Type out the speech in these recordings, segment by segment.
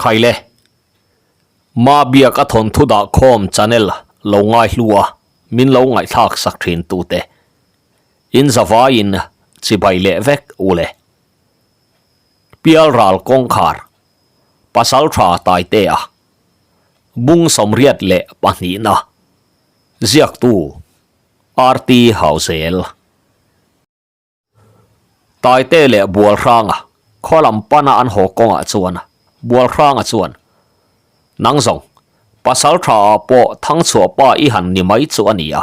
Khaile, Ma biak a thawnthu dah khawm channel lo ngaihlu a min lo ngaihthlak sak thin tute in zavaiin chibai leh vek u le. Pialral kawngkhar, Pasaltha Taitea, Bung 82-na, Ziaktu, RT Hauzel. Taite leh Bualhranga khaw lam pana an haw kawngah chuan Bualhranga chuan, Nang zawng, pasal tha ah pawh Thangchhuah pa i han ni mai chu a ni a.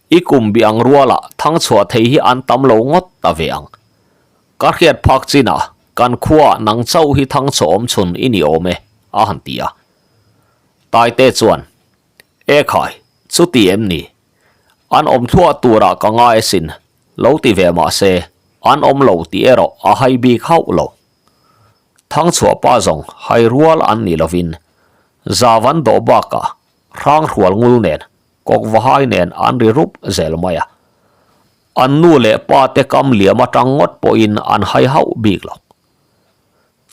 I kum bi ang rualah Thangchhuah thei hi an tam lo ngawt ta ve ang. Ka hriat phak chinah kan khuaah nang chauh hi Thangchhuah awm chhun i ni awm e, a han ti a. Taite chuan, E khai, chuti em ni? An awm thluah turah ka ngai asin, lo ti ve mah se, an awm lo tih erawh a hai bik hauh lo. Thangchhuah pa zawng hai rual an ni lovin, Zavan dawh bakah hrang hrual ngul nen, kawk vahai nen an ri rup zel mai a. An nu leh pa te kam liam atang ngawt pawhin an hai hauh bik lo.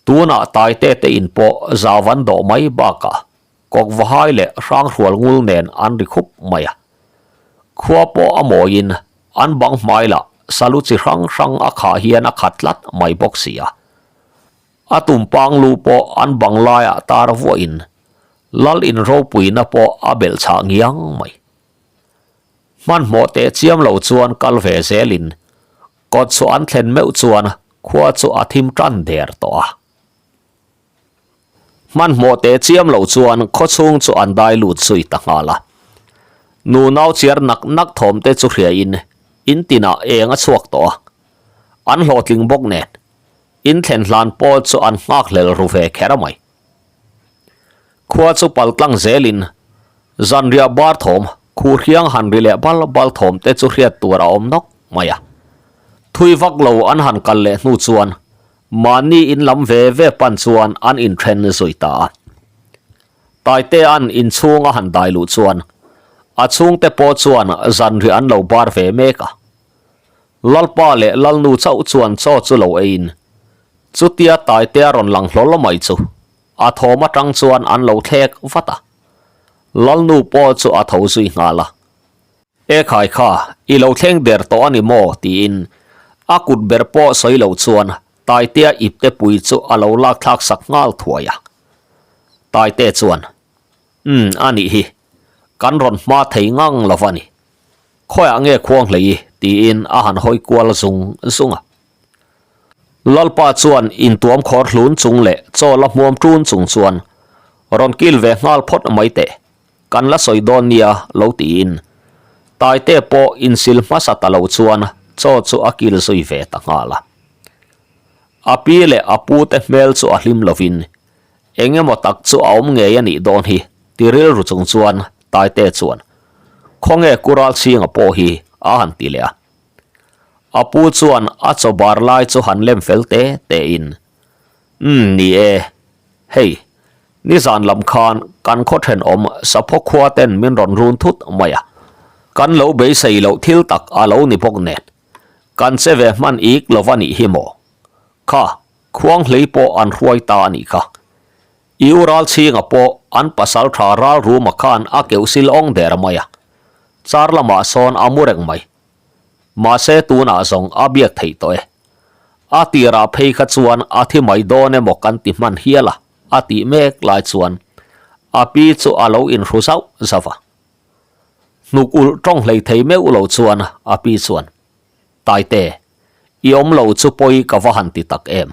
Tunah Taite te in pawh Zavan dawh mai bakah Kawk vahai leh hrang hrual ngul nen an ri khup mai a. Khua pawh a mawiin an bang hmai lah salu chi hrang hrang a khah hian a khat tlat mai bawk si a. A tumpang lu pawh an bang laiah tar vuahin lal in ropuina pawh a belh chhah ngiang mai. Hmanhmawh teh chiam lo chuan kal ve zelin kawt chu an thlen meuh chuan khua chu a thim tan der tawh a. Hmanhmawh teh chiam loh chuan khawchhung chu an dai lut zui ta nghal a. Nu nau chiar nak nak thawm te chu hria in in tinah eng a chhuak tawh a. An hlawhtling bawk nen in thlen hlan pawl chu an nghak hlel ru ve kher mai. Khua chu pal tlang zel in zanriah bar thawm khuh hriang han ri leh bal bal thawm te chu hriat tur a awm nawk mai a. Thui vak lo an han kal leh hnu chuan Mahni in lam ve ve pan chuan an inthen zui ta a. Taitea'n inchhung a han dai luh chuan a chhungte pawh chuan zanriah an lo bar ve mek a. Lalpa leh Lalnu chauh chuan chaw chu lo eiin chutia Taitea rawn lang hlawl mai chu a thawm atang chuan an lo thlek vat a. Lalnu pawh chu a tho zui nghal a. E khai kha, i lo thleng der tawh a ni maw? tiin a kut ber pawh sawi lo chuan Taitea ipte pui chu a lo lak thlak sak nghal thuai a. Taite chuan, Umm, a nih hi, kan rawn hma thei ngang lo va ni. Khawiah nge khuang hlei i? tiin a han hawi kual zung zung a. Lalpa chuan intuam khawr hlun chung leh chaw la hmuam ṭun chung chuan, Rawn kil ve nghal phawt mai teh. Kan la sawi dawn nia lo tiin Taite pawh insil hmasa ta lo chuan chaw chu a kil zui ve ta nghal a. A pi leh a pu te hmel chu a hlim lovin eng emaw tak chu a awm ngei a nih dawn hi ti rilru chung chuan Taite chuan Khawnge Kural chhinga pawh hi a han ti leh a. A pu chuan a chaw bar lai chu han lem fel te te in Umm ni e, hei nizan lam khan kan khaw thenawm saphaw khua ten min rawn run thut mai a, kan lo beisei loh thil tak a lo ni bawk nen, kan che ve hman ik lo va nih hi maw? Kha, khuang hlei pawh an hruai ta a nih kha. I u ral chhinga pawh an pasal tha ral ruma khan a keuh sil awng der mai a, char lamah sawn a mu reng mai. Mahse tunah zawng a biak theih tawh e. A tirah phei kha chuan a thi mai dawn emaw kan ti hman hial a, a tih mek lai chuan a pi chu a lo inhru zauh zauh a. Hnuk ulh tawng hlei thei meuh lo chuan a pi chuan, Taite, i awm lo chu pawi ka va han ti tak em?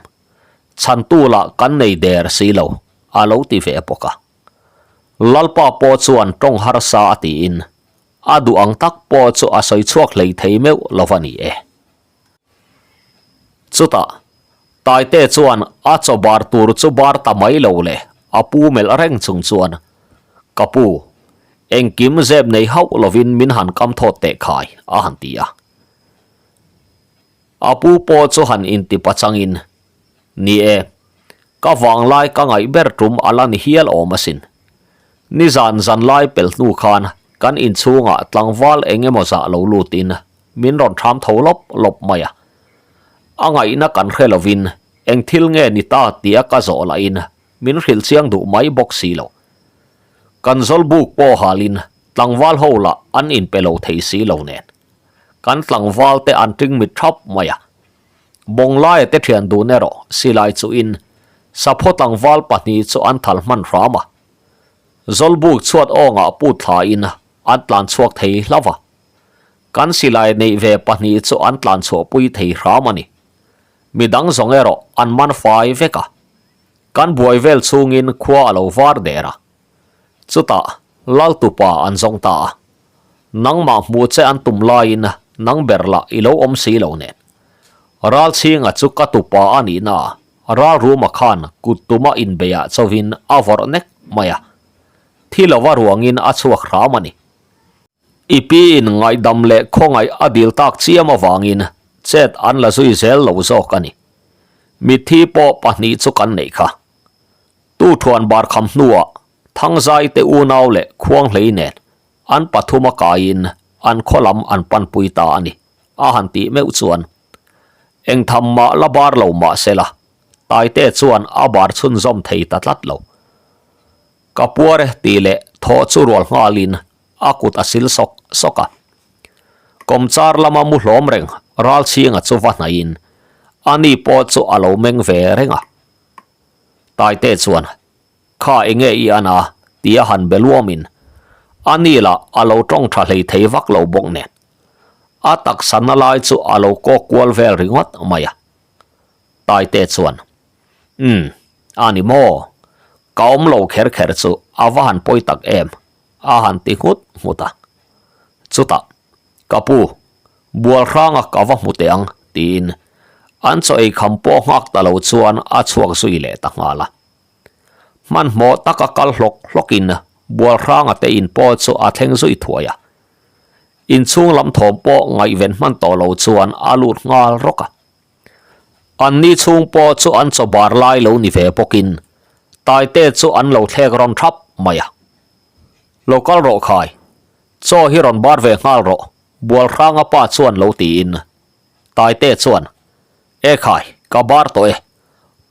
Chhantu lah kan nei der si lo, a lo ti ve bawk a. Lalpa pawh chuan tawng harsa a tiin a duh ang tak pawh chu a sawi chhuak hlei thei meuh lo va ni e. Chutah, Taite chuan a chaw bar tur chu bar ta mai lo le, a pu melh reng chung chuan, Ka pu, engkim zep nei hauh lovin min han kam thawt teh khai, a han ti a. A pu pawh chu han inti pachangin, Ni e, ka vanglai ka ngaih ber tum a la ni hial awm asin. Nizan zanlai pel hnu khan kan inchhungah tlangval eng emaw zah lo lutin min rawn ṭham tho lawp lawp mai a. A ngaihna kan hre lovin eng thil nge ni ta tia ka zawh lahin min hrilh chiang duh mai bawk si lo. Kan zawlbuk pawh halin tlangval ho lah an inpe lo thei si lo nen. Kan tlangval te an ṭing mit ṭhap mai a. Bawnglaia te ṭhian dun erawh silai chuhin saphaw tlangval pahni chu an thal hman hram a. Zawlbuk chhuat awngah put thlain an tlan chhuak thei hlauh a. Kan silai neih ve pahni chu an tlan chhuahpui thei hram a ni. Midang zawng erawh an man fai vek a. Kan buai vel chhungin khua a lo var der a. Chutah Laltupa an zawng ta a. Nangmah hmuh che an tum laiin nang ber lah i lo awm si lo nen. Ralchhinga chu ka tupa a nihna a, Ralruma khan kut tuma inbeiah chauhin a vawrh nek mai a. Thi lova ruangin a chhuak hram a ni. I piin ngaihdam leh khawngaih a dil tak chiam avangin chet an la zui zel lo zawk a ni. Mitthi pawh pahni chu kan neih kha. Tu thuan bar kham hnuah Thangzai te unau leh Khuanghlei nen an pathum a kaiin an khaw lam an panpui ta a ni, a han tih meuh chuan eng tham mah la bar lo mah sela Taite chuan a bar chhunzawm thei ta tlat lo. Ka puar e tih leh thaw chu rual nghalin a kut a sil sawk sawk a. Kawmchar lama mu hlawm reng Ralchhinga chu va hnaihin ani pawh chu a lo meng ve reng a. Taite chuan, Kha enge i an a? tia han be luamin ani lah a lo tawng tha hlei thei vak lo bawk nen. A taksa na lai chu a lo kawk kual vel ringawt mai a. Taite chuan, Umm, a ni maw? Ka awm lo kher kher chu a va han pawi tak em? a han ti nghut nghut a. Chutah, Ka pu, bual hranga ka va hmu teh ang, tiin an chaw ei kham pawh nghak ta lo chuan a chhuak zui leh ta nghal a. Hmanhmawh taka kal hlawk hlawkin bual hranga te in pawh chu a thleng zui thuai a. Inchhung lam thawm pawh ngaihven hman tawh lo chuan a lut nghal rawk a. An ni chhung pawh chu an chaw bar lai lo ni ve bawkin Taite chu an lo thlek rawn thap mai a. Lo kal rawh khai, chaw hi rawn bar ve nghal rawh, Bualhranga pa chuan lo tiin Taite chuan, E khai, ka bar tawh e,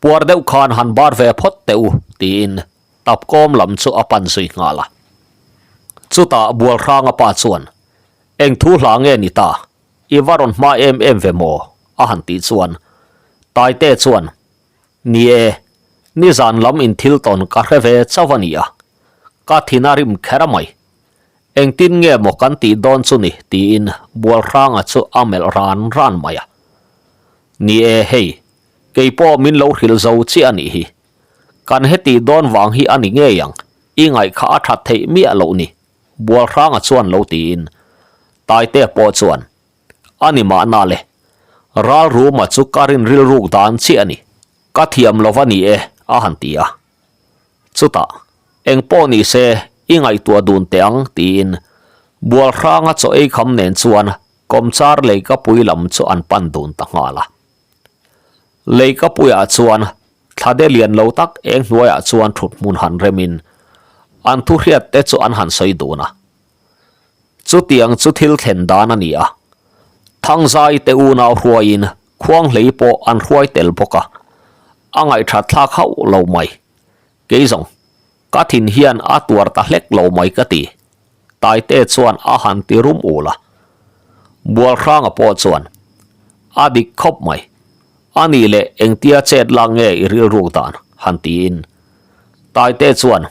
puar deuh khan han bar ve phawt teh u, tiin tapkawm lam chu a pan zui nghal a. Chutah Bualhranga pa chuan, Eng thu hla nge ni ta? I va rawn hma em em ve maw? a han tih chuan Taite chuan, Ni e, nizan lam in thil tawn ka hre ve chauh a nia, ka thin a rim kher a mai. Engtin nge maw kan tih dawn chu ni? tiin Bualhranga chu a melh ran ran mai a. Ni e, hei, kei pawh min lo hrilh zo chiah a nih hi. Kan hetih dawn vang hi a ni ngei ang, i ngaih kha a that theih miah loh ni. Bualhranga chuan lo tiin Taitea pawh chuan, A ni mahna le, Ralruma chu ka rin rilruk dan chiah a ni, ka thiam lo va ni e, a han ti a. Chutah, Eng pawh ni se, i ngaihtuah dun teh ang, tiin Bualhranga chaw ei kham nen chuan kawmchar leikapui lam chu an pan dun ta nghal a. Leikapuiah chuan Thlade lian lo tak eng hnuaiah chuan thut hmun han remin an thu hriat te chu an han sawi dun a. Chutiang chu thil thlen dan a ni a. Thangzai te unau hruaiin Khuanghlei pawh an hruai tel bawk a, a ngaihthat thlak hauh lo mai. Kei zawng, ka thin hian a tuar ta hlek lo mai ka ti. Taite chuan a han ti rum ul a. Bualhranga pawh chuan, A dik khawp mai. A nih leh engtia chet lak nge i rilruk dan? han tiin. Taite chuan,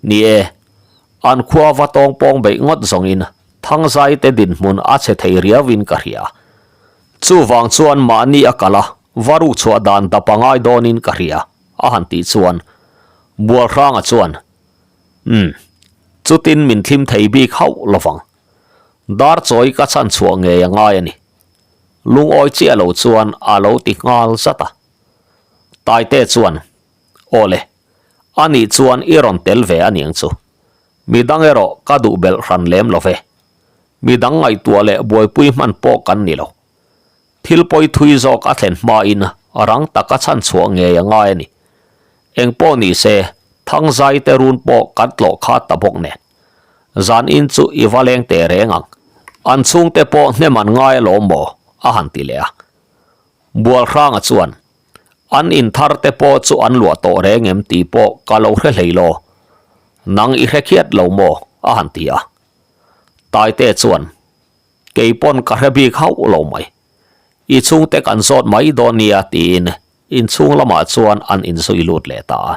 Ni e, an khua va tawng pawng beih ngawt zawngin Thangzaite dinhmun a chhe thei riauin ka hria. Chuvang chuan mahni a kal a, va ruk chhuah dan dap a ngai dawnin ka hria, a han tih chuan Bualhranga chuan, Umm, chutin min thlim thei bik hauh lovang. Dar chawi ka chhan chhuah ngei a ngai a ni. Lungawi chiah lo chuan a lo ti nghal zat a. Taite chuan, Aw le, a nih chuan i rawn tel ve a niang chu. Midang erawh ka duh belh hran lem lo ve. Midang ngaihtuah leh buaipui hman pawh kan ni lo. Thil pawi thui zawk a thlen hmain rang taka chhan chhuah ngei a ngai a ni. Eng pawh ni se, Thangzai te run pawh kan tlawh khat ta bawk nen. Zan in chu i va leng teh reng ang. An chhungte pawh hnem an ngai alawm maw? a han ti leh a. Bualhranga chuan, An in thar te pawh chu an luah tawh reng em tih pawh ka lo hre hlei lo. Nang i hre khiat lo maw? a han ti a. Taite chuan, Kei pawn ka hre bik hauh lo mai. I chhungte kan zawt mai dawn nia tiin inchhung lamah chuan an inzui lut leh ta a.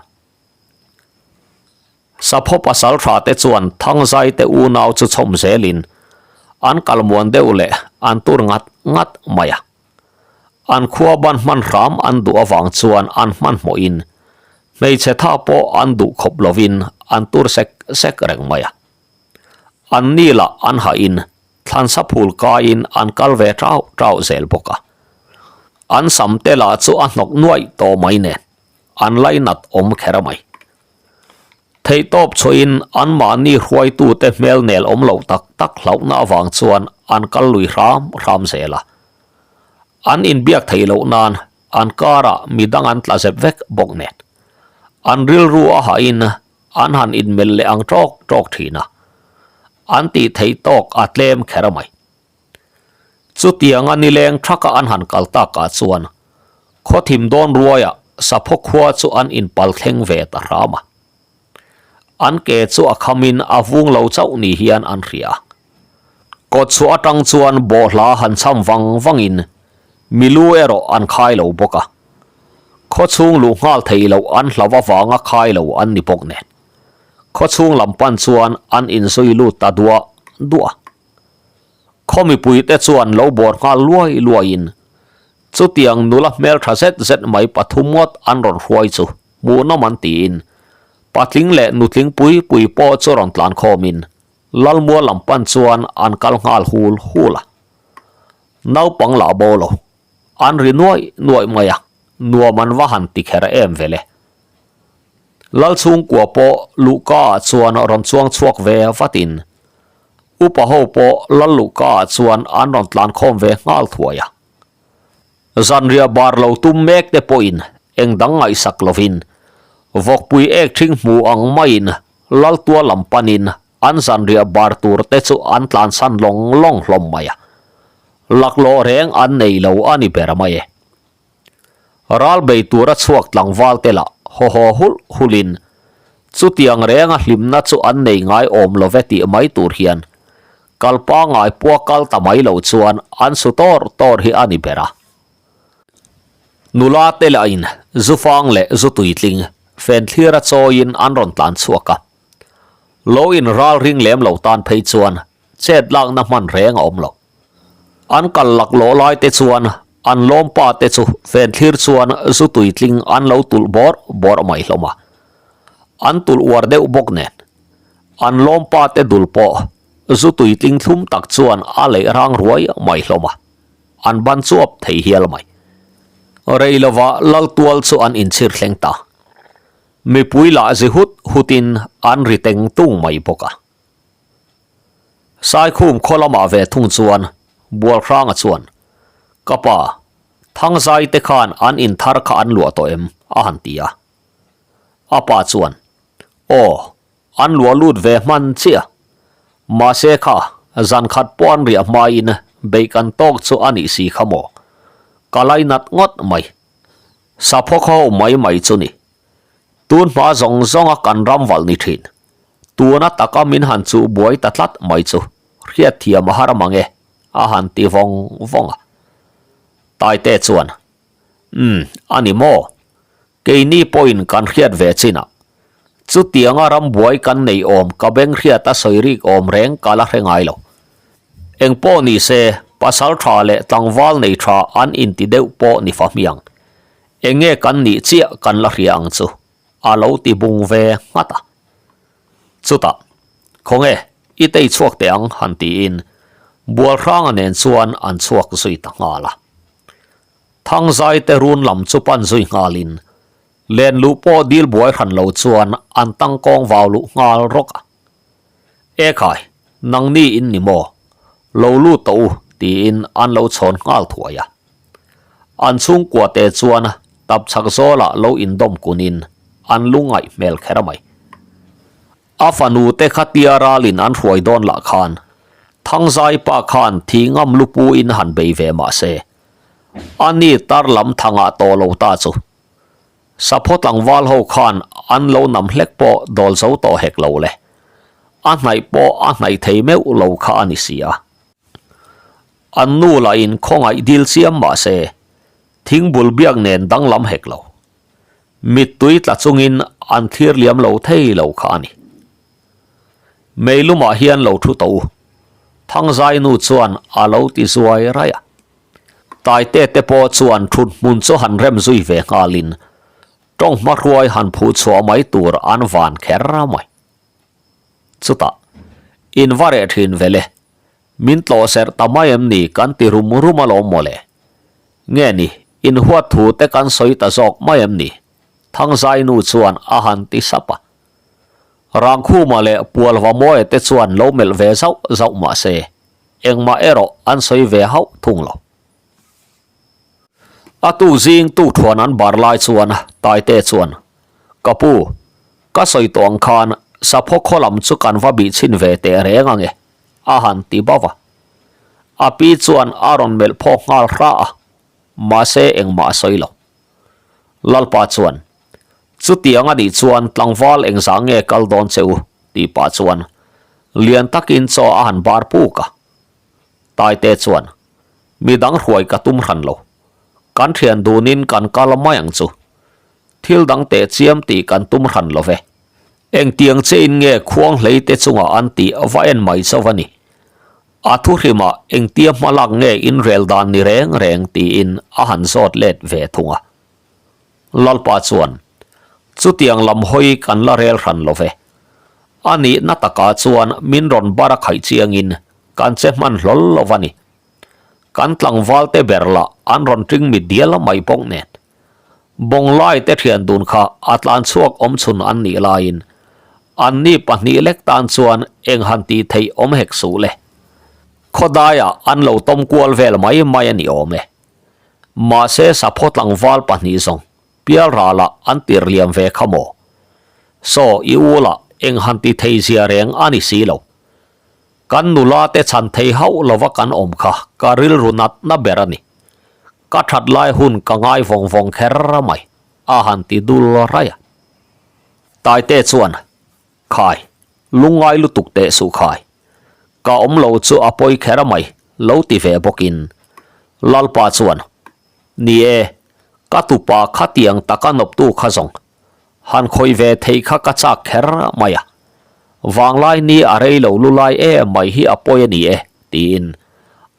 Sapho pasal tha te chuan Thangzai te unau chu chhawm zelin an kal muan deuh leh an tur ngat ngat mai a. An khua ban hman hram an duh avang chuan an hmanhmawhin hmeichhe tha pawh an duh khawp lovin an tur sek sek reng mai a. An ni lah an hahin thlansa phul kaiin an kal ve tau tau zel bawk a. An sam te lah chu a hnawk nuaih tawh mai nen an lainat awm kher mai. Theihtawp chhuahin anmahni hruaitute hmel nel awm loh tak tak hlauhna avang chuan an kal lui hram hram zel a. An inbiak theih loh nan an karah midang an tla zep vek bawk nen. An rilru a hahin an han inmelh leh ang tawk tawk thin a. An tih theih tawk a tlem kher mai. Chutianga nileng thaka an han kal takah chuan khawthim dawn ruaiah saphaw khua chu an inpal thleng ve ta hram a. An ke chu a khamin a vung lo chauh ni hian an hria. Kawtchhuah atang chuan bawhhla han cham vang vangin milu erawh an khai lo bawk a. Khawchhung luh nghal thei loh an hlau avanga khai lo an ni bawk nen. Khawchhung lam pan chuan an inzui lut ta duah duah a. Khaw mipuite chuan lo bawr nghal luai luaiin chutiang nula hmeltha zet zet mai pathum ngawt an rawn hruai chu hmuhnawm an tiin patling leh nutling pui pui pawh chu rawn tlan khawmin Lalmua lam pan chuan an kal nghal hul hul a. Naupang lah bo lo, an ri nuaih nuaih mai a, nuam an va han ti kher em vele. Lalchhungkua pawh luhka ah chuan rawn chuang chhuak ve vatin Upa ho pawh lal luhka ah chuan an rawn tlan khawm ve nghal thuai a. Zanriah bar lo tum mek te pawhin eng dang ngaihsak lovin vawkpui ek ṭhing hmu ang maiin Laltua lam panin an zanriah bar tur te chu an tlansan lawng lawng hlawm mai a. Laklawh reng an nei lo a ni ber mai e. Ral bei tura chhuak tlangval te lah haw haw hulh hulhin chutiang renga hlimna chu an nei ngai awm lo ve tih mai tur hian kal pangngai pua kal ta mai lo chuan an su tawr tawr hi a ni ber a. Nula te lahin zu fang leh zu tuitling fen thlira chawiin an rawn tlan chhuak a. Lo in ral ring lem lo tan phei chuan chet lakna hman reng a awm lo. An kal laklawh lai te chuan an lawmpa te chu fenthlir chuan zu tuitling an lo tulh bawrh bawrh mai hlawm a. An tulh uar deuh bawk nen an lawmpa te dul pawh zu tuitling thlum tak chuan a leih rang ruai mai hlawm a, an ban chuap thei hial mai. Rei lova Laltual chu an inchhir thleng ta. Mipui lah zi hut hutin an ri teng tung mai bawk a. Saikhum khaw lamah ve thung chuan Bualhranga chuan, Ka pa, Thangzai te khan an in thar kha an luah tawh em? a han ti a. A pa chuan, Aw, an luah lut ve hman chiah. Mahse kha, zan khat pawh an riah hmain beih kan tawk chu a nih si kha maw? Ka lainat ngawt mai. Sapho khaw mai mai chu ni. Tun hma zawng zawnga kan ram valh ni thin. Tuna taka min han chuh buai ta tlat mai chu hriatthiam a har mang e, a han ti vawng vawng a. Taite chuan, Umm, a ni maw? Keini pawhin kan hriat ve chinah chutianga ram buai kan nei awm ka beng hriat a sawi rik awm reng ka la hre ngai lo. Eng pawh ni se, pasal tha leh tlangval nei tha an inti deuh pawh ni fa hmiang. Eng nge kan nih chiah kan la hria ang chu? A lo ti bung ve nghat a. Chutah, Khawnge, i tei chhuak teh ang han tiin Bualhranga nen chuan an chhuak zui ta nghal a. Thangzai te run lam chu pan zui nghalin len luh pawh dil buai hran lo chuan an tangkawng vau luh nghal rawk a. Ekhai, nangni in ni maw? Lo lut tawh u tiin an lo chhawn nghal thuai a. An chhungkua te chuan tap chhak zawlah lo indawm kunin an lungngaih hmel kher mai. A fanu te kha tia ralin an hruai dawn lah khan Thangzai pa khan thi ngam lupu in han bei ve mah se, a ni tar lam thangah tawh lo ta chu. Sapho tlangval ho khan an lo nam hlek pawh dawl zo tawh hek lo le. A hnaih pawh a hnaih thei meuh lo kha a ni si a. An nu lahin khawngaih dil chiam mah se, thingbul biak nen danglam hek lo. Mittui tla chungin an thlir liam lo thei lo kha a ni. Meilumah hian lo thu tawh u, Thangzai nu chuan a lo ti zuai raih a. Taite te pawh chuan thut hmun chu han rem zui ve nghalin tawng hmahruai han phuh chhuah mai tur an van kher mai. Chutah, in va reh thin ve le, min tlawh serh ta mai em ni kan ti rum rum alawm mawle. Nge ni, in huat thu te kan sawi ta zawk mai em ni? Thangzai nu chuan a han ti sap a. Rangkhuma leh Pualvamawia te chuan lo melh ve zauh zauh mah se, engmah erawh an sawi ve hauh thung lo. A tu zing tu thuan an bar lai chuan Taite chuan, Ka pu, ka sawi tawh ang khan saphaw khaw lam chu kan va bih chhin ve teh reng ange, a han ti bauh a. A pi chuan a rawn melh phawk nghal hra a, mahse engmah a sawi lo. Lalpa chuan, Chutiang a nih chuan tlangval engzah nge kal dawn che u? tih pah chuan lian takin chaw a han bar puk a. Taite chuan, Midang hruai ka tum hran lo. Kan thian dunin kan kal mai ang chu. Thil dang teh chiam tih kan tum hran lo ve. Engtiang chein nge khuang hlei te chungah an tih va en mai chauh a ni. A thuhrimah engtia hmalak nge inrel dan ni reng reng tiin a han zawt let ve thung a. Lalpa chuan, Chutiang lam hawi kan la rel hran lo ve. A nihna takah chuan min rawn bar a khaih chiangin kan che hman hlawl lo va ni. Kan tlangval te ber lah an rawn ṭing mi dial mai bawk nen. Bawnglai te ṭhian dun kha a tlan chhuak awm chhun an nih laiin anni pahnih lek tan chuan eng han tih theih awm hek suh le. Khawdaiah an lo tawm kual vel mai mai a ni awm e. Mahse saphaw tlangval pahnih zawng pialralah an tir liam ve kha maw? Saw i u lah eng han ti thei zia reng a ni si lo. Kan nula te chhan thei hauh lova kan awm kha ka rilru natna ber a ni. Ka that lai hun ka ngai vawng vawng kher mai, a han ti dul raih a. Taite chuan, Khai, lungngai lutuk teh suh khai. Ka awm lo chu a pawi kher mai, lo ti ve bawkin. Lalpa chuan, Ni e, ka tupa khatiang taka nawptu kha zawng, han khawih ve thei kha ka chak kher mai a. Vanglai ni a rei lo lu lai em mai hi a pawi a ni e, tiin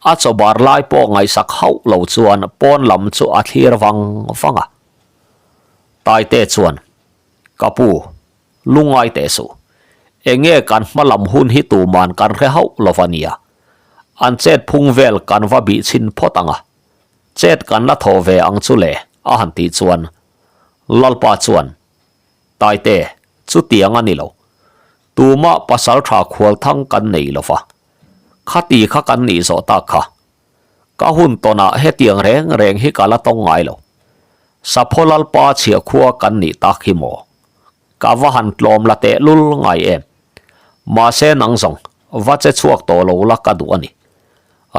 a chaw bar lai pawh ngaihsak hauh lo chuan pawn lam chu a thlir vang vang a. Taite chuan, Ka pu, Lungngai teh suh. Enge kan hma lam hun hi tuman kan hre hauh lo va nia. An chet phung vel kan va bih chhin phawt ang a. Chet kan la thaw ve ang chu le, a han tih chuan Lalpa chuan, Taite, chutiang a ni lo. Tumah pasal tha khual thang kan nei lo va. Khati kha kan nih zawh tak kha. Ka hun tawnah hetiang reng reng hi ka la tawng ngai lo. Sapho Lalpa chhiah khua kan nih tak hi maw? Ka va han tlawm la teh lul ngai em? Mahse nang zawng, va che chhuak tawh lo la ka duh a ni.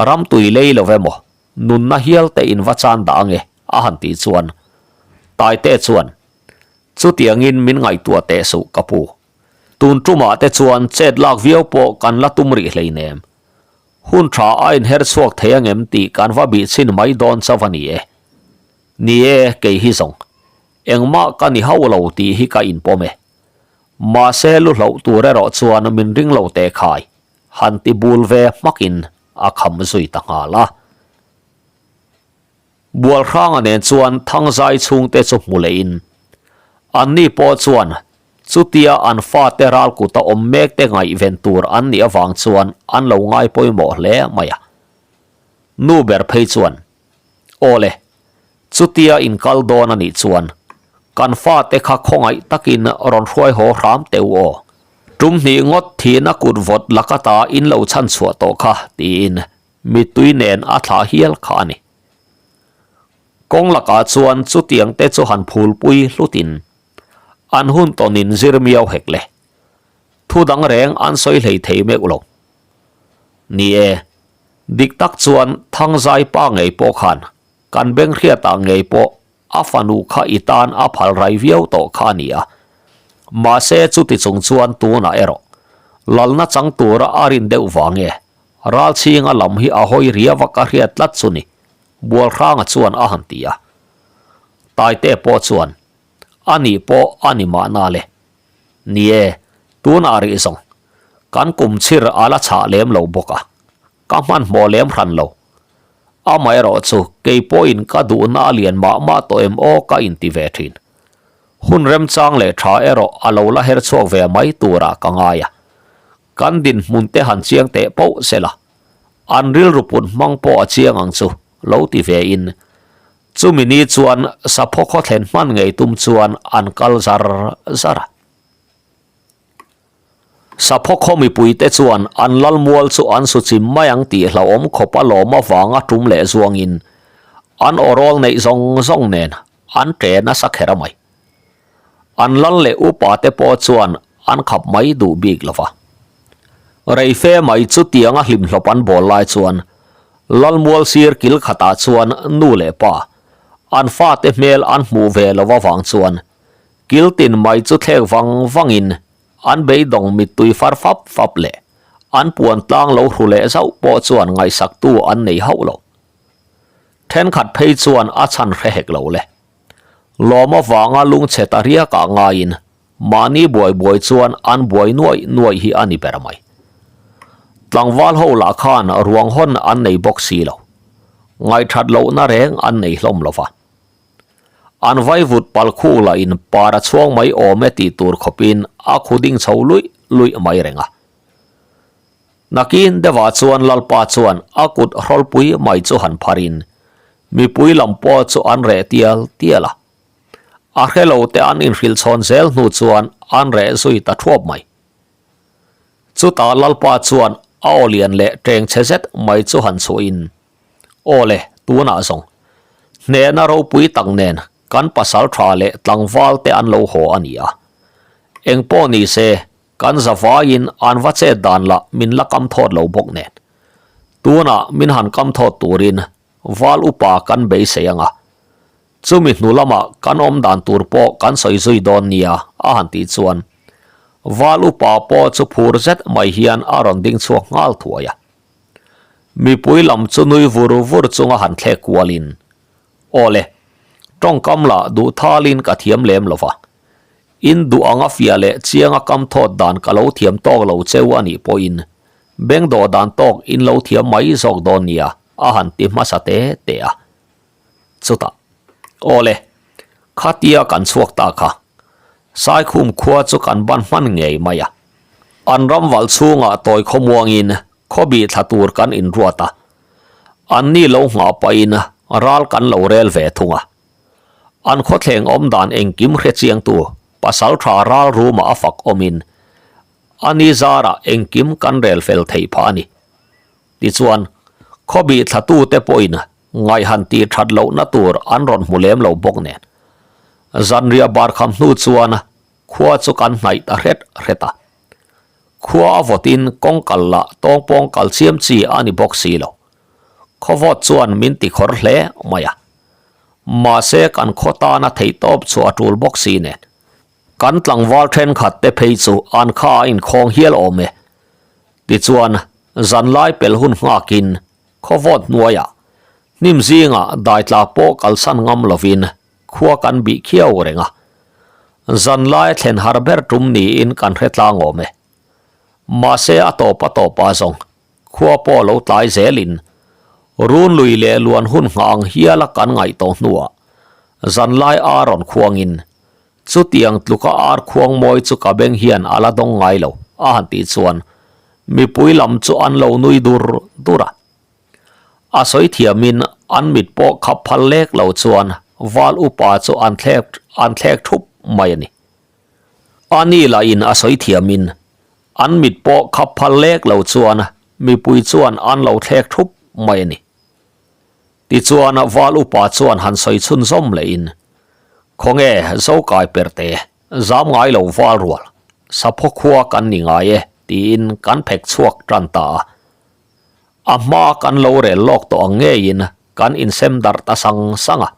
Ram tui lei lo ve maw? Nunna hial te in va chan dah ange, a han tih chuan Taite chuan, Chutiangin min ngaihtuah teh suh ka pu. Tun tumah te chuan chet lak viau pawh kan la tum rih hleinem. Hun tha a inher chhuak thei angem tih kan va bih chhin mai dawn chauh a ni e. Ni e, kei hi zawng. Engmah ka ni hauh lo tih hi ka inpawm e. Mahse lu hloh tur erawh chuan min ring lo teh khai, han ti bul ve hmakin a kham zui ta nghal a. Bualhranga nen chuan Thangzai chhungte chu hmu lehin, anni pawh chuan chutia an fate ral kuta awm mekte ngaihven tur an nih avang chuan an lo ngai pawimawh hle mai a. Nu ber phei chuan, Aw le, chutia inkal dawn a nih chuan kan fate kha khawngaih takin rawn hruai haw hram teh u aw. Tum hnih ngawt thihna kut vawt lakata in lo chhan chhuah tawh kha, tiin Mittui nen a thlah hial kha a ni. Kawng lakah chuan chutiang te chu han phulpui hlutin an hun tawnin zir miau hek le. Thu dang reng an sawi hlei thei meuh lo. Ni e, dik tak chuan Thangzai pa ngei pawh khan kan beng hriatah ngei pawh. A fanu kha i tan a phal rai viau tawh kha a ni a. Mahse chuti chung chuan tunah erawh lalna chang tura a rin deuh vang e, Ralchhinga lam hi a hawi riau a ka hriat tlat chu ni, Bualhranga chuan a han ti a. Taite pawh chuan, A nih pawh a ni mahna le. Ni e, tunah rih zawng, kan kum chhir a la chhah lem lo bawk a, ka hmanhmawh lem hran lo. Amaherawhchu kei pawhin ka duhna a lian mah mah tawh em aw ka inti ve thin. Hun remchang leh tha erawh a lo la her chhuak ve mai turah ka ngai a. Kan dinhmun te han chiang teh poh sela, an rilru put hmang pawh a chiang ang chu lo ti ve in, chumi ni chuan saphaw khaw thlen hman ngei tum chuan an kal zar zar a. Saphaw khaw mipuite chuan an lalmual chu an su chim mai ang tih hlauhawm khawp a lawm avanga tum leh zuangin an awrawl neih zawng zawng nen an ṭe nasa kher a mai. An lal leh upa te pawh chuan an khap mai duh bik lo va. Reife mai chutianga hlimhlawp an bawl lai chuan lalmual sir kil khatah chuan nu leh pa an fate hmel an hmuh ve lo avang chuan kil tin mai chu thlek vang vangin an beidawng mittui far fap fap leh an puan tlang lo hru leh zauh pawh chuan ngaihsaktu an nei hauh lo. Thenkhat phei chuan a chhan hre hek lo le. Lawm avanga lungchhe ta riakah ngaiin mahni buai buai chuan an buai nuaih nuaih hi a ni ber mai. Tlangval ho lah khan ruang hawn an nei bawk si lo. Ngaihthat lohna reng an nei hlawm lo va. An vaivut pal khuk lahin par a chhuang mai awm e tih tur khawpin a khu ding chho luih luih mai reng a. Nakin deuhah chuan Lalpa chuan a kut hrawlpui mai chu han pharin mipui lam pawh chu an reh tial tial a. A hre lo te an inhrilh chhawn zel hnu chuan an reh zui ta thuap mai. Chutah Lalpa chuan a aw lian leh teng chhe zet mai chu han chhuahin, Aw le, tunah zawng, hnehna ropui tak nen kan pasal tha leh tlangval te an lo haw a ni a. Engpawh ni se, Kan zavaiin an va chet dan lah min la kam thawt lo bawk nen. Tunah min han kam thawt turin val upa kan beisei ang a. Chumi hnu lamah kan awm dan tur pawh kan sawi zui dawn nia a han tih chuan val upa pawh chu phur zet mai hian a rawn ding chhuak nghal thuai a. Mipui lam chu nui vur vur chunga han thlek kualin, Aw le, tawngkam lah duh thalin ka thiam lem lo va. In duh anga fiah leh chianga kam thawt dan ka lo thiam tawk lo cheu a nih pawhin bengdawh dan tawk in lo thiam mai zawk dawn nia a han ti hmasa te te a. Chutah, Aw le, khatia kan chhuak ta kha. Saikhum khua chu kan ban hman ngei mai a. An ram valh chhungah tawi khawmuangin khawbih thla tur kan inruat a. Anni lo nghah pahin ral kan lo rel ve thung a. An khawthleng awm dan engkim hre chiangtu pasal tha ral ruma a fak awmin a ni zarah engkim kan rel fel theih phah a ni. Tichuan, khawbih thlatute pawhin ngaihhan tih that lohna tur an rawn hmu lem lo bawk nen. Zanriah barkham hnu chuan khua chu kan hnaih ta hret hret a. Khua a vawtin kawngkal lah tawngpawng kal chiam chi a ni bawk si lo. Khawvawt chuan min ti khawr hle mai a. Mahse kan khaw tana theihtawp chu a tul bawk si nen. Kan tlangval thenkhat te phei chu an kha a inkhawng hial awm e. Tichuan, zanlai pel hun nghakin khawvawt hnuaiah hnim zingah daitla pawh kalsan ngam lovin khua kan bih khiau reng a. Zanlai thlen har ber tum niin kan hre tlang awm e. Mahse a tawp a tawp a zawng Khua pawh lo tlai zelin run lui leh luan hun nghah ang hiala kan ngaih tawh hnuah zanlai ar rawn khuangin chutiang tluka ar khuang mawi chu ka beng hian a la dawng ngai lo a han tih chuan mipui lam chu an lo nui dur dur a. A sawi thiamin an mit pawh khap phal lek lo chuan val upa chu an thlek an thlek thup mai a ni. A ni lahin a sawi thiamin An mit pawh khap phal lek lo chuan mipui chuan an lo thlek thup mai a ni. Tichuan Val upa chuan han sawi chhunzawm lehin, Khawnge Zokai perte, zam ngai lo val rual, saphaw khua kan ni ngai e tiin kan phek chhuak tan ta a. A hma kan lo rel lawk tawh ang ngeiin kan insem darh ta sang sang a.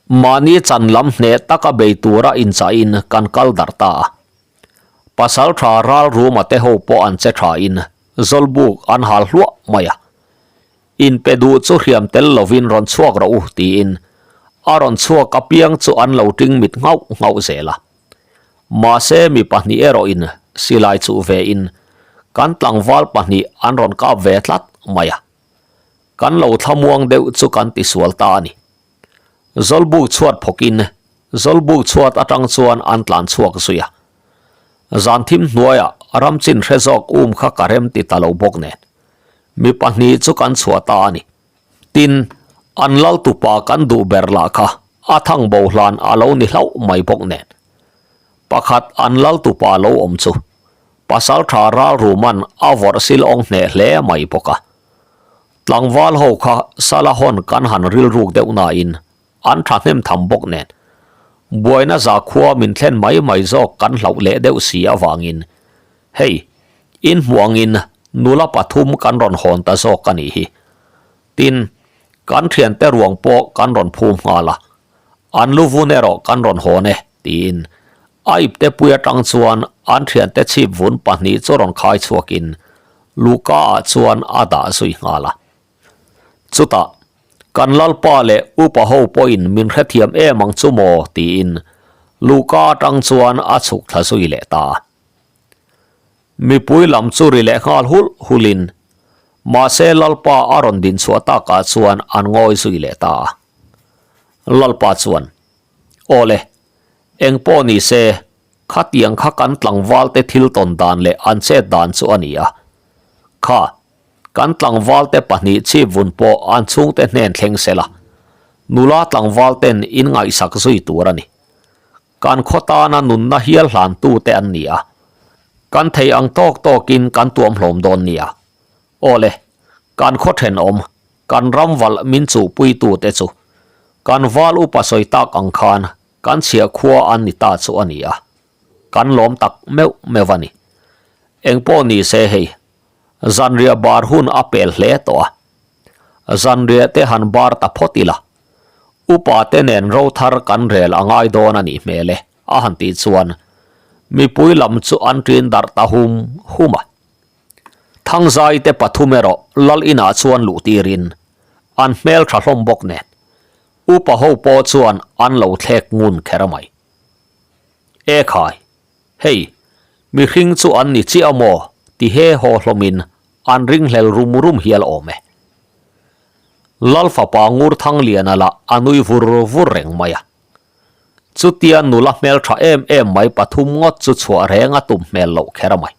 Mahni chan lam hneh taka bei tura inchahin kan kal darh ta a. Pasaltha ral ruma te ho pawh an che thain Zawlbuk an hal hluah mai a. Inpe duh chu hriam tel lovin rawn chhuak rawh u tiin a rawn chhuak apiang chu an lo ting mit nghauh nghauh zel a. Mahse mi pahnih erawhin silai chuh vein kan tlangval pahnih an rawn kap ve tlat mai a. Kan lo thlamuang deuh chu kan tisual ta a ni. Zawlbuk chhuat phawkin Zawlbuk chhuat atang chuan an tlan chhuak zui a. Zan thim hnuaiah ram chin hre zawk um kha ka rem ti ta lo bawk nen. Mi pahnih chu kan chhuah ta a ni. Tin, an lal tupa kan duh ber lah kha a thang bo hlan a lo ni hlauh mai bawk nen. Pakhat an lal tupa lo awm chu Pasaltha ral ruman a vawrh sil awng hneh hle mai bawk a. Tlangval ho kha sala hawn kan han rilruk deuh nain an thahnem tham bawk nen buaina zakhua min thlen mai mai zawk kan hlauh leh deuh si avangin hei in hmuh angin nula pathum kan rawn hawn ta zawk a nih hi. Tin, kan thiante ruang pawh kan rawn phum nghal a, an lu vun erawh kan rawn hawn e tiin a ipte pui atang chuan an thiante chhip vun pahnih chu rawn khai chhuakin luhka ah chuan a dah zui nghal a. Chutah, kan Lalpa leh upa ho pawhin min hrethiam em ang chu maw? tiin luhka atang chuan a chhuk thla zui leh ta a. Mipui lam chu ri leh nghal hulh hulhin, mahse Lalpa a rawn din chhuah takah chuan an ngawi zui leh ta a. Lalpa chuan, Awle, eng pawh ni se, khatiang kha kan tlangvalte thil tawn dan leh an chet dan chu a ni a. Kha, Kan tlangvalte pahnih chhip vun pawh an chhungte hnen thleng se la, nula tlangvalten in ngaihsak zui tur a ni. Kan khaw tana nunna hial hlantute an ni a, kan thei ang tawk tawkin kan tuam hlawm dawn nia. Aw le, kan khaw thenawm, kan ram valh min chuhpuitute chu kan val upa sawi tak ang khan kan chhiah khua an ni ta chu a ni a, kan lawm tak meuh meuh a ni. Engpawh ni se hei, Zanriah bar hun a pel hle tawh a. Zanriah te han bar ta phawt ila. Upa te nen ro thar kan rel a ngai dawn a nih hmel e, a han tih chuan mipui lam chu an ṭin darh ta hum hum a. Thangzai te pathum erawh lal inah chuan luh tirin an hmel ṭha hlawm bawk nen upa ho pawh chuan an lo thlek ngun kher mai. E khai! Hei, mihring chu an ni chiah maw? ti he haw hlawmin an ringhlel rum rum hial awm e. Lal fapa Ngur Thangliana lah a nui vur vur reng mai a. Chutia nula hmeltha em em mai pathum ngawt chu chhuah reng a tum hmel loh kher mai.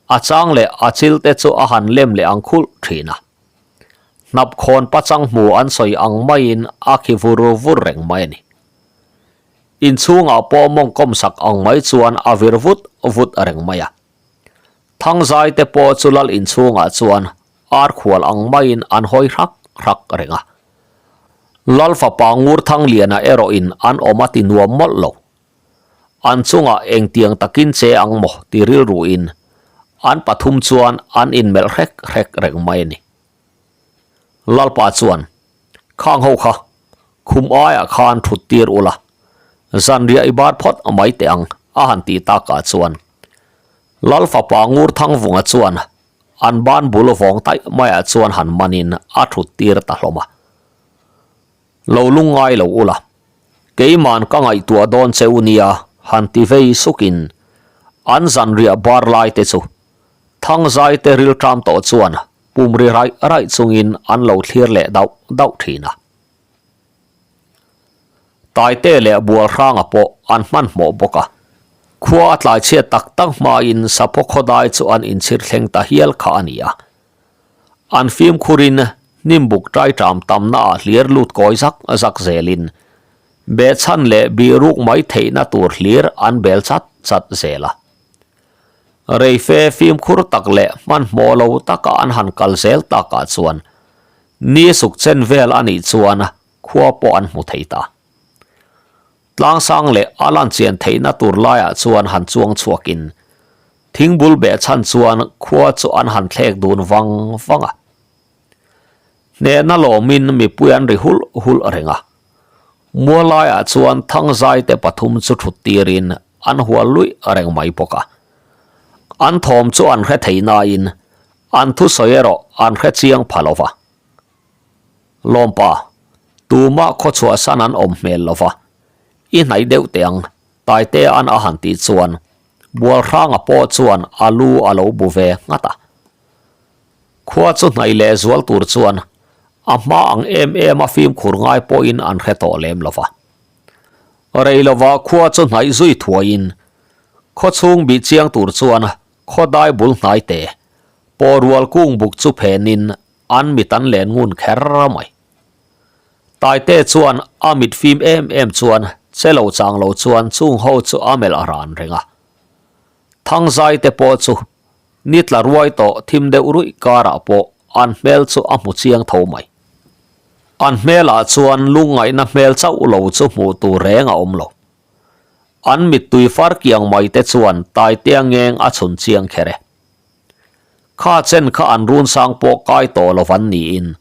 A chang leh a chil te chu a han lem leh ang khulh thin a. Hnap khawn pachang hmu an sawi ang maiin a khi vur vur reng mai a ni. Inchhungah pawh mawngkawm sak ang mai chuan a vir vut vut reng mai a. Thangzai te pawh chu lal inchhungah chuan ar khual ang maiin an hawi hrak hrak reng a. Lal fapa Ngur Thangliana erawhin an awm a ti nuam mawlh lo. An chungah engtiang takin che ang maw ti rilruin an pathum chuan an inmelh hrek hrek reng mai a ni. Lalpa chuan, Khang ho kha, khum aiah khan thut tir ula, zanriah i bar phawt mai teh ang, a han tih takah chuan Lal fapa Ngur Thangvunga chuan an ban bul vawng taih maiah chuan han manin a thut tir ta hlawm a. Lo lungngai lo ula, keiman ka ngaihtuah dawn che u nia han ti vei sukin an zanriah bar lai te chu Thangzai te rilṭam tawh chuan pum ri raih raih chungin an lo thlir leh dauh dauh thin a. Taite leh Bualhranga pawh an hmanhmawh bawk a, khua a tlaichhiat tak tak hmain saphaw khawdai chu an inchhir thleng ta hial kha a ni a. An fimkhurin hnimbuk ṭaiṭam tamnaah hlir lut kawi zak zak zelin behchhan leh bihruk mai theihna tur hlir an bel chat chat zel a. Reife fimkhur tak leh hmanhmawh lo taka an han kal zel takah chuan ni suk chen vel a nih chuan khua pawh an hmu thei ta. Tlangsang leh a lan chian theihna tur laiah chuan han chuang chhuakin thingbul behchhan chuan khua chu an han thlek dun vang vang a. Hnehna lawmin mipui an ri hulh hulh reng a. Mualaiah chuan Thangzaite pathum chu thut tirin an hual luih reng mai bawk a. An thawm chu an hre thei nain an thusawi erawh an hre chiang pha lo va. Lawmpa, tumah khawchhuahsan an awm hmel lo va, i hnaih deuh teh ang, Taitea'n a han tih chuan Bualhranga pawh chuan a lu a lo bu ve nghat a. Khua chu hnaih leh zual tur chuan a hma ang em em a fimkhur ngai pawhin an hre tawh lem lo va. Rei lova khua chu hnaih zui thuaiin khaw chhung bih chiang tur chuan khaw dai bul hnai te pawh rual kung buk chu phenin an mit an len ngun kher mai. Taite chuan a mit fim em em chuan che lo chang lo chuan chung ho chu a melh a ran reng a. Thangzai te pawh chu Ni tla ruai tawh thim deuh ruih karah pawh an hmel chu a hmu chiang tho mai. An hmelah chuan lungngaihna hmel chauh lo chu hmuh tur reng a awm lo. An mittui far kiang mai te chuan Taitea ngeng a chhun chiang kher e. Kha chen kha an run sang pawh kai tawh lo van niin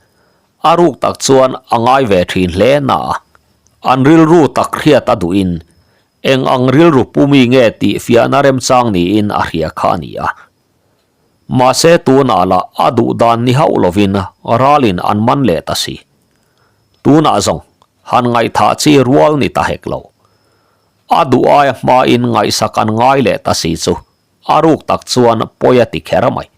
a ruk tak chuan a ngai ve thin hle na a. An rilru tak hriat a duhin Eng ang rilru pumi nge tih fiahna remchang niin a hria kha a ni a. Mahse tunah lah a duh dan ni hauh lovin ralin an man leh ta si. Tunah zawng han ngaihthah chi rual ni ta hek lo. A duh aia hmain ngaihsak an ngai leh ta si chu a ruk tak chuan pawi a ti kher mai.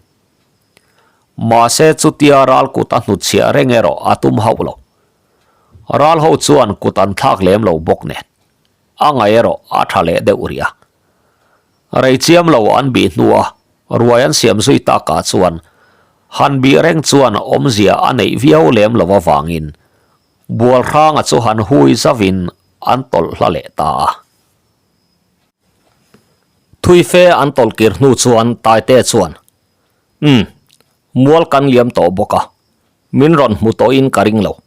Mahse chutia ral kut a hnutchhiah reng erawh a tum hauh lo. Ral ho chuan kut an thlak lem lo bawk nen. A ngaih erawh a tha leh deuh rih a. Rei chiam lo an bih hnua ruai an siam zui takah chuan han bih reng chuan awmzia a neih viau lem lo avangin Bualhranga chu han hui zavin an tawlh hla leh ta a. Thui fe an tawlh kir hnu chuan Taite chuan, Umm, mual kan liam tawh bawk a, Min rawn hmu tawhin ka ring lo.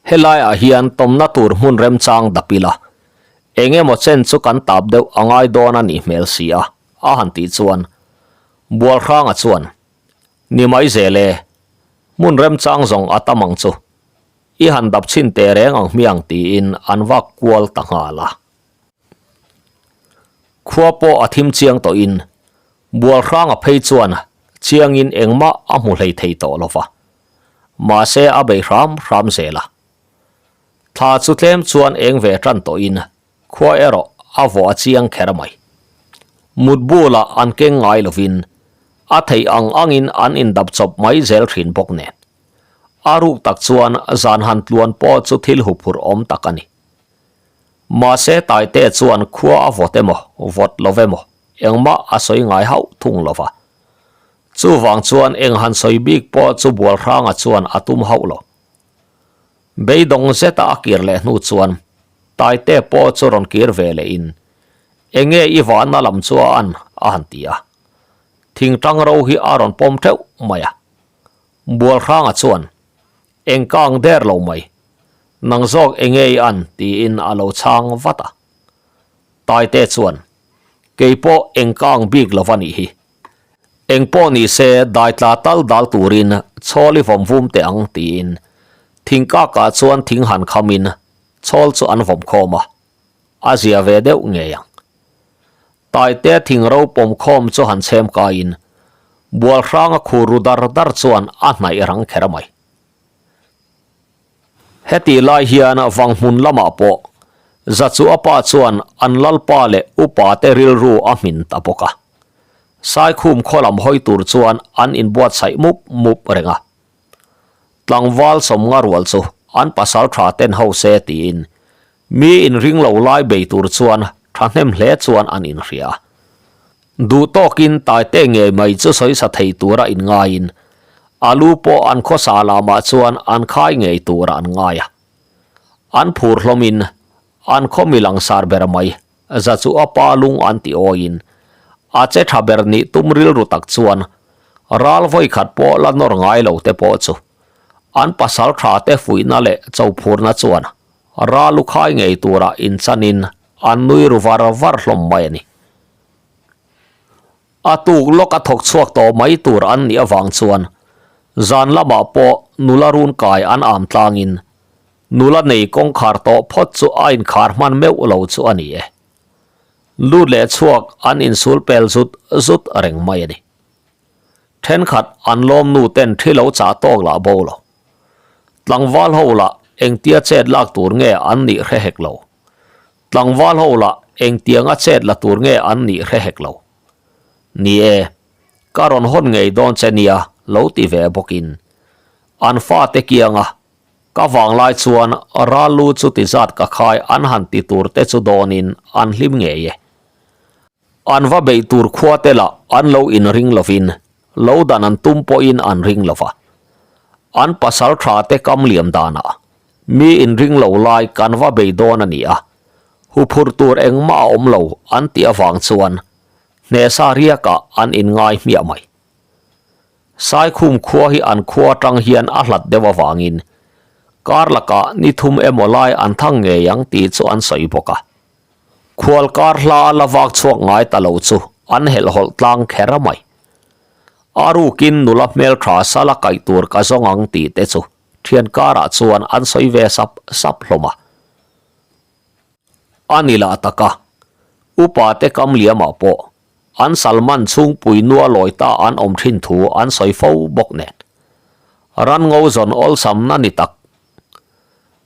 Helaiah hian tawmna tur hmun remchang dap ila, eng emaw chen chu kan tap deuh a ngai dawn a nih hmel si a, a han tih chuan Bualhranga chuan, Ni mai zel e, hmun remchang zawng a tam ang chu, i han dap chhin teh reng ang hmiang tiin an vak kual ta nghal a. Khua pawh a thim chiang tawhin Bualhranga phei chuan chiangin engmah a hmu hlei thei tawh lo va, mahse a bei hram hram zel a. Thla chu tlem chuan eng ve tan tawhin khua erawh a vawh a chiang kher mai. Mut bulah an keng ngai lovin a theih ang angin an indap chawp mai zel thin bawk nen. A ruk tak chuan zan han tluan pawh chu thil huphurh awm tak a ni. Mahse Taite chuan khua a vawt emaw, vawt lo emaw, engmah a sawi ngai hauh thung lo va. Chuvang chuan eng han sawi bik pawh chu Bualhranga chuan a tum hauh lo. Beidawng zeta a kir leh hnu chuan Taite pawh chu rawn kir ve lehin, Enge i vahna lam chu a an? a han ti a. Thingtang ro hi a rawn pawm teuh mai a. Bualhranga chuan, Eng ka ang der lo mai. Nang zawk enge i an? tiin a lo chhang vat a. Taite chuan, Kei pawh eng ka ang bik lo va nih hi. Eng pawh ni se dai tla tal dal turin chhawl i vawm vum teh ang tiin thing kakah chuan thing han khamin chhawl chu an vawm khawm a, a zia ve deuh ngei ang. Taite thing ro pawm khawm chu han chhem kaiin Bualhranga khur ru dar dar chuan a hnaih rang kher mai. Hetih lai hian Vanghmun lamah pawh Zachuapa chuan an lalpa leh upa te rilru a hmin ta bawk a. Saikhum khaw lam hawi tur chuan an inbuatsaih mup mup reng a. Tlangval sawmnga rual chu an pasal tha ten ho se tiin mi inring lo lai bei tur chuan thahnem hle chuan an inhria. Duh tawkin Taite ngei mai chu sawisa thei tura inngaiin a lu pawh an khawsa lamah chuan an khai ngei tura an ngai a. An phur hlawmin an khaw mi langsar ber mai za chu a pa lung an ti awiin a che tha ber nih tum rilru tak chuan ral vawikhat pawh la nawr ngai lo te pawh chu an pasal tha te fuihna leh chophurna chuan ral u khai ngei tura inchanin an nui ru var var hlawm mai a ni. A tuk lawk a thawk chhuak tawh mai tur an nih avang chuan zan lamah pawh nula run kai an am tlangin. Nula nei kawngkhar tawh phawt chu a inkhar hman meuh lo chu a ni e. Lut leh chhuak an insul pel zut zut reng mai a ni. Thenkhat an lawm nu ten thi lo chah tawk lah bo lo. Tlangval ho lah engtia chet lak tur nge an nih hre hek lo. Tlangval ho lah engtianga chet la tur nge an nih hre hek lo. Ni e, ka rawn hawn ngei dawn che nia lo ti ve bawkin an fate kianga ka vanglai chuan ral lu chu ti zat ka khai an han ti tur te chu dawnin an hlim ngei e. An va beih tur khua te lah an lo inring lovin lo dan an tum pawhin an ring lo va. An pasal tha te kam liam danah mi inring lo lai kan va bei dawn a ni a, huphurh tur engmah a awm lo an tih avang chuan hnehsa riakah an inngai hmiah mai. Saikhum khua hi an khua atang hian a hlat deuh avangin kar lakah ni thum emaw lai an thang ngei ang tih chu an sawi bawk a. Khual kar hla a la vak chhuak ngai ta lo chu an helhhawlh tlang kher mai. A rukin nula hmeltha sala kaih tur ka zawng ang tih te chu thian karah chuan an sawi ve sap sap hlawm a. A ni lah taka, upa te kam liamah pawh an Salman chhungpui nua lawi ta an awm thin thu an sawi fo bawk nen. Ranngo zawn awlsamna ni tak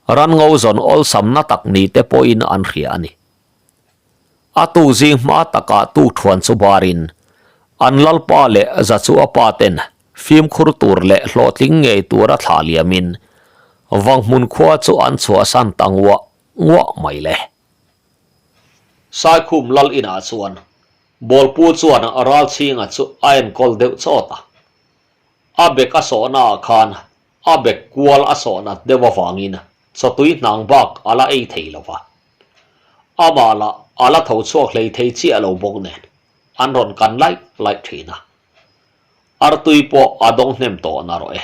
Ranngo zawn awlsamna tak ni te pawhin an hria a ni. A tu zing hma takah tukthuan chu barin an lalpa leh Zachua pa ten fimkhur tur leh hlawhtling ngei tura thlah liamin Vanghmun khua chu an chhuahsan ta nguah nguah mai le. Saikhum lal inah chuan Bawlpu chuan Ralchhinga chu a enkawl deuh chawt a. A bek a sawhna ah khan a bek kual a sawh nat deuh avangin chawtui hnang bak a la ei thei lo va. Amah lah a la tho chhuak hlei thei chiah lo bawk nen an rawn kan laih laih thin a. Artui pawh a dawng hnem tawh narawh e.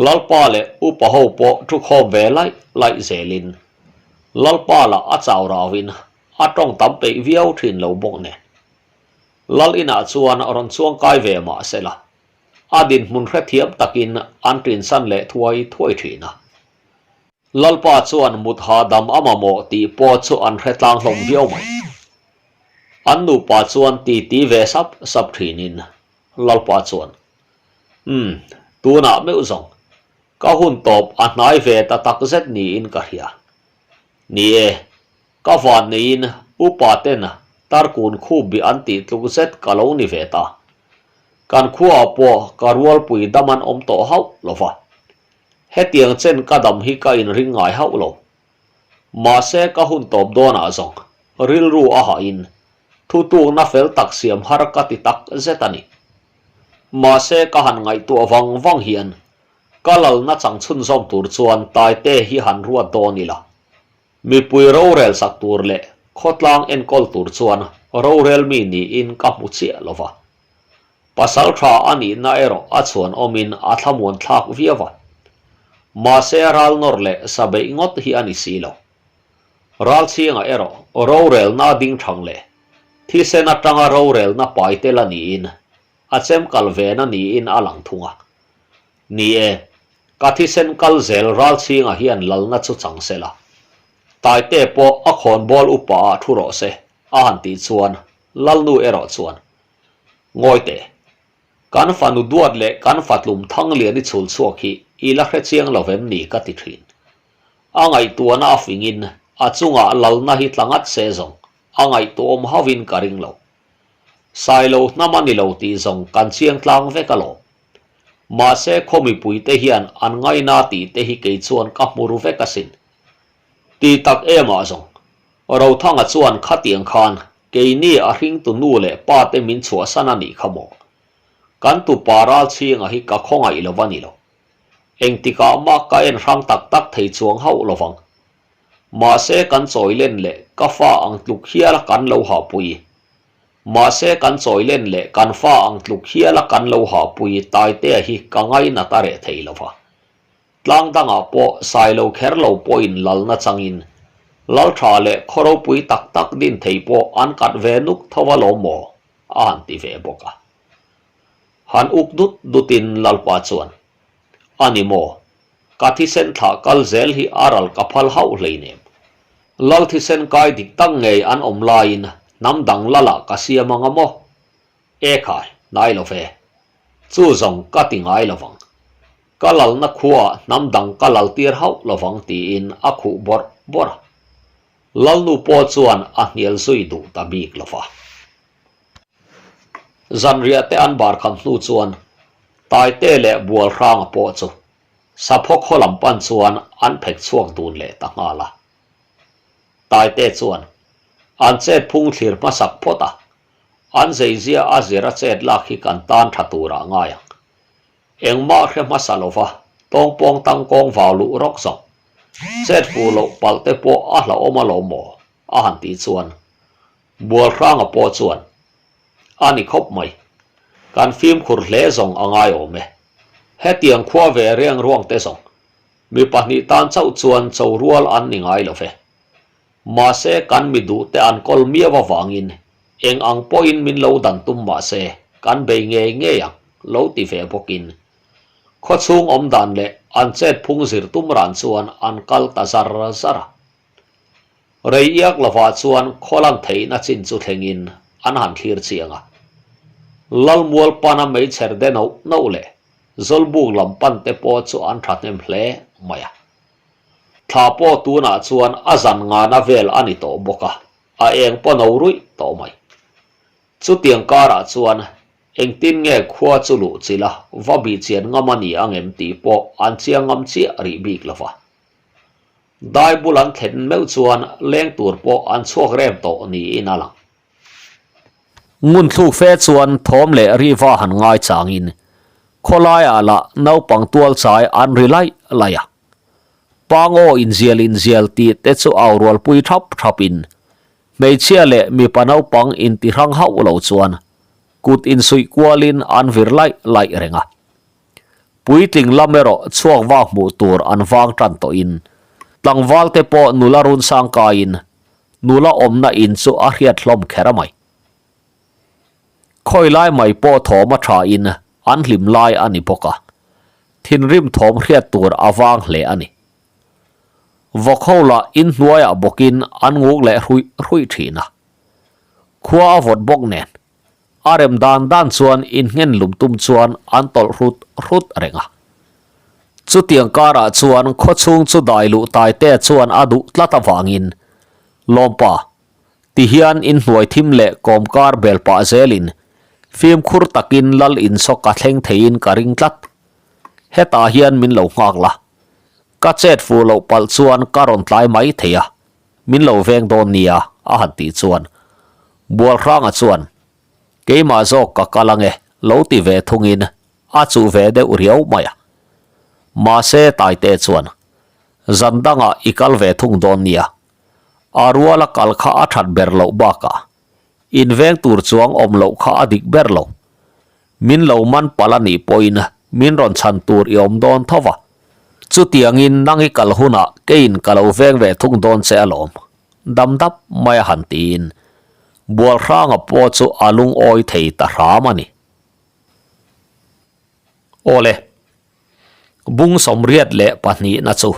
Lalpa leh upa ho pawh thu khawm ve laih laih zelin Lalpa lah a chau rauin a tawng tam peih viau thin lo bawk nen Lal inah chuan rawn chuang kai ve mah se la, a dinhmun hrethiam takin an tinsan leh thuai thuai thin a. Lalpa chuan mut hahdam a mamawh tih pawh chu an hre tlang hlawm viau mai. An nupa chuan titi ve sap sap thinin Lalpa chuan, Umm, tunah meuh zawng, ka hun tawp a hnai ve ta takzet niin ka hria. Ni e, Ka van neiin upa ten tarkun khup bi an tih tluk zet ka lo ni ve ta. Kan khuaah pawh ka rualpui dam an awm tawh hauh lo va. Hetiang chen ka dam hi ka inring ngai hauh lo. Mahse ka hun tawp dawnah zawng rilru a hahin thutukna fel tak siam har ka ti tak zet a ni. Mahse ka han ngaihtuah vang vang hian ka lalna chang chhunzawm tur chuan Taite hi han ruat dawn ila. Mipui rorel sak tur leh khawtlang enkawl tur chuan rorel mi niin ka hmu chiah lo va. Pasal tha a nihna erawh a chhuan awmin a thlamuan thlak viau a. Mahse ral nawr leh sa beih ngawt hi a ni si lo. Ral chhingah erawh rorelna ding thang leh thisen atanga rorelna pai tel a niin a chem kal vena niin a lang thung a. Ni e, ka thisen kal zel ral chhingah hian lalna chu chang se la. Taite pawh a khawnbawl upa ah thu rawh se, a han tih chuan Lalnu erawh chuan, Ngawi teh, kan fanu duat leh kan fatlum Thangliani chhul chhuak hi i la hre chiang lo vem ni ka ti thin. A ngaihtuahna a fingin a chungah lalna hi tla ngat se zawng a ngaihtuahawm hauhin ka ring lo. Sailo hnam a ni lo tih zawng kan chiang tlang vek alawm. Mahse khaw mipuite hian an ngaina tih te hi kei chuan ka hmu ru vek asin. Ti tak em ah zawng, Rothanga chuan khatiang khan keini a hringtu nu leh pa te min chhuahsan a nih kha maw? Kan tupa Ralchhinga hi ka khawngaih lo va ni lo. Engtikah mah ka en hrang tak tak thei chuang hauh lo vang. Mahse kan chawi len leh ka fa ang tluk hiala kan lo hahpui. Mahse kan chawi len leh kan fa ang tluk hiala kan lo hahpui Taitea hi ka ngainat a reh thei lo va. Tlang dangah pawh Sailo kher lo pawhin lalna changin Laltha leh khaw ropui tak tak din thei pawh an kat ve nuk tho a lo maw? a han ti ve bawk a. Han uk dut dutin Lalpa chuan, A ni maw? Ka thisen thlah kal zel hi a ral ka phal hauh hleinem. Lal thisen kai dik tak ngei an awm laiin hnam dang lalah ka siam anga maw? E khai, hnai lo ve. Chu zawng ka ti ngai lo vang. Ka lalna khuaah hnam dang ka lal tir hauh lo vang tiin a khuh bawrh bawrh a. Lalnu pawh chuan a hnial zui duh ta bik lo va. Zanriah te an bar kham hnu chuan Taite leh Bualhranga pawh chu Saphaw khaw lam pan chuan an phek chhuak dun leh ta nghal a. Taite chuan an chet phung thlir hmasak phawt a, an zeizia a zir a chet lak hi kan tan tha turah ngai ang. Engmah hre hmasa lova tawngpawng tangkawng vau luh rawk zawk, chet fuh loh palh te pawh a hlauhawm alawm maw? a han tih chuan Bualhranga pawh chuan a ni khawp mai. Kan fimkhur hle zawng a ngai awm e. Hetiang khua ve reng ruang te zawng mi pahnih tan chauh chuan cho rual an ni ngai lo ve. Mahse kan mi duh te an kawl miau avangin eng ang pawhin min lo dan tum mahse kan bei ngei ngei ang lo ti ve bawkin khawchhung awm dan leh an chet phung zir tum ran chuan an kal ta zar zar a. Rei iak lovah chuan khawlan theihna chin chu thlengin an han thlir chiang a. Lalmual pana meichher de noh noh leh Zawlbuk lam pan te pawh chu an thahnem hle mai a. Thla pawh tunah chuan a zan ngana vel a ni tawh bawk a, a eng pawh no ruih tawh mai. Chutiang karah chuan engtin nge khua chu luh chilh a, va bih chian ngam a ni angem tih pawh an chiang ngam chiah rih bik lova. Dai bul an thlen meuh chuan leng tur pawh an chhuak rem tawh niin a lang. Ngun thluk fe chuan thawm leh riva han ngai changin khawlaiah lah naupang tual chai an ri laih laih a. Pangaw inzial inzial tih te chu au rualpui thap thapin hmeichhia leh mipa naupang intihrang hauh lo chuan kut insuih kualin an vir laih laih reng a. Puitling lam erawh chhuak vak hmuh tur an vang tan tawhin tlangval te pawh nula run sang kaiin nula awmna in chu a hriat hlawm kher a mai. Khawi lai mai pawh thawm a tha in an hlim lai a ni bawk a, thinrim thawm hriat tur a vang hle a ni. Vawk ho lah inhnuaiah bawkin an nguk leh hruih hruih thin a, khua a vawt bawk nen A rem dan dan chuan innghen lum tum chuan an tawlh hrut hrut reng a. Chutiang karah chuan khawchhung chu dai luh Taitea chuan a duh tlat avangin Lawmpa ti hian inhnuai thim leh kawmkar bel pah zelin fimkhur takin lal insawk a thleng theiin ka ring tlat. Hetah hian min lo nghak la. Ka chet fuh loh palh chuan ka rawn tlai mai thei a. Min lo veng dawn nia, a han tih chuan Bualhranga chuan, Keimah zawk ka kal ange, lo ti ve thungin a chuh ve deuh riau mai a. Mahse Taite chuan, Zan dangah i kal ve thung dawn nia, a ruala kal kha a that ber loh bakah inveng tur chuang awm loh kha a dik ber lo. Min lo man palh a nih pawhin min rawn chhan tur i awm dawn tho va. Chutiangin nang i kal hunah keiin ka lo veng ve thung dawn che alawm, dam dap mai a han tiin Bualhranga pawh chu a lungawi thei ta hram a ni. Awle, bung 82na chu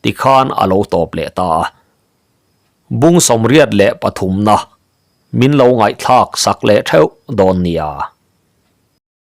tikhan a lo tawp leh ta a. Bung 83na min lo ngaihthlak sak leh theuh dawn nia.